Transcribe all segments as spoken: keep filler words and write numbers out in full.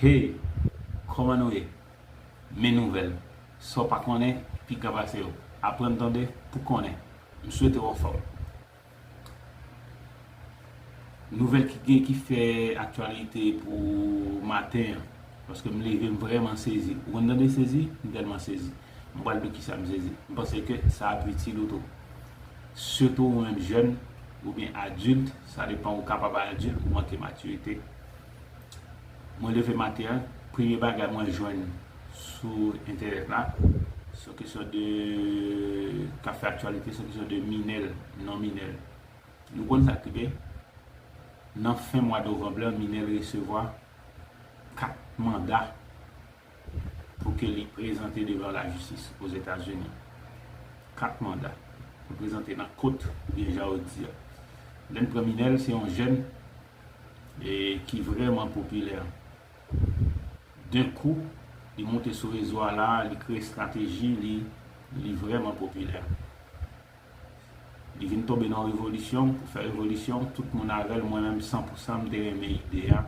Hey, kòman nou ye? Men nouvèl. Sa w pa konnen, piga pase yo. Aprann tande pou konnen. M swete w anfòm. Nouvèl ki gen ki fè aktyalite pou maten an. Paske m leve, m vrèman sezi. Ou konn tande sezi? M tèlman sezi. M pral di w kisa m sezi. M panse ke sa ap itil ou tou. Sitou ou menm jèn oubyen adilt, sa depann, ou kapab adilt, ou manke matirite. Mwen leve maten an, premye bagay mwen jwenn sou entènèt la, se yon kesyon de, k ap fè aktyalite, se yon kesyon de Minel, non Minel. Nou konn sa k rive? Nan fen mwa novanm lan, Minel resevwa kat manda pou ke li prezante devan lajistis Ozetazini. Kat manda pou prezante nan kot, oubyen jan yo di a. Lè n pran Minel, se yon jèn e ki vrèman popilè. D'un coup, li monte sou rezo a la, li kreye estrateji, li, li vrèman popilè. Li vin tonbe nan revolisyon, pou fè revolisyon, tout moun avè l, mwen menm san pou san, m te renmen ide a,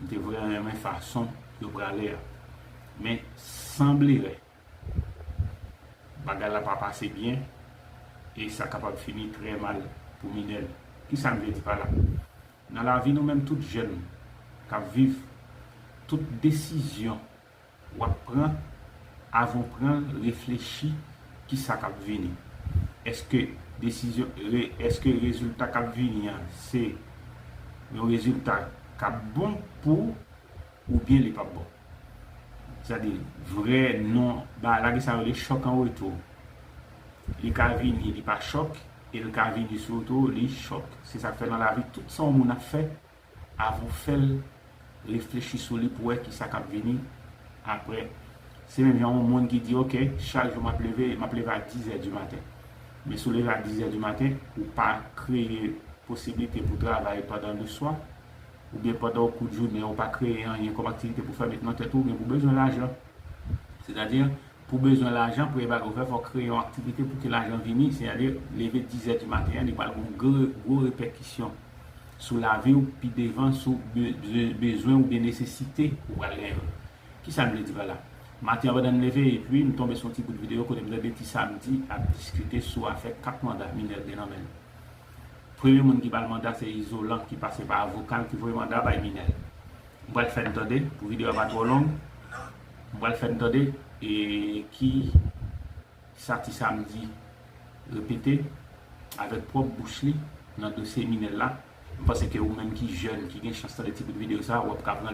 m te vrèman renmen fason yo prale a. Men, sanblere, bagay la pa pase byen, e sa kapab fini trè mal pou Minel. Kisa m vle di pa la? Nan lavi nou menm tout jèn k ap viv, tout desizyon w ap pran, avan w pran l, reflechi kisa k ap vini. Èske desizyon, re, èske rezilta k ap vini an, se yon rezilta k ap bon pou ou oubyen li p ap bon? Sètadi, vrè non, ba, lage sa rele chòk an retou. Li ka vini, li pa chòk, e li ka vini sou tou, li chòk. Se sa k fè nan lavi, tout sa yon moun ap fè, avan w fè l, reflechi sou li pou wè kisa k ap vini apre. Se menm jan yon moun ki di, "Ok, chak jou m ap leve, m ap leve a dis è di maten." Men si w leve a dis è di maten, ou pa kreye posiblite pou travay pandan leswa, oubyen pandan yon kout jounen, ou pa kreye anyen kòm aktivite pou fè met nan tèt ou, ou gen pou bezwen lajan. Sètadi, pou bezwen lajan, premye bagay ou fè, fò w kreye yon aktivite pou ke lajan vini, sètadi, leve dis è di maten an, li pral gen yon gwo, gwo repèkisyon sou lavi w pi devan, sou be-, be-, bezwen oubyen nesesite ou pral genyen. Kisa m vle di pa la? Maten an, pandan m leve, epi m tonbe sou yon ti bout videyo kote m tande Ti Samdi ap diskite sou afè kat manda Minel gen nan men l. Premye moun ki ba l manda se Izolan ki pase pa avoka l ki voye manda a bay Minel. M pral fè n tande, pou videyo a pa twò long, m pral fè n tande e ki sa Ti Samdi repete avèk pwòp bouch li nan dosye Minel la. M panse ke ou menm ki jèn, ki gen chans tande ti bout videyo sa, w ap ka pran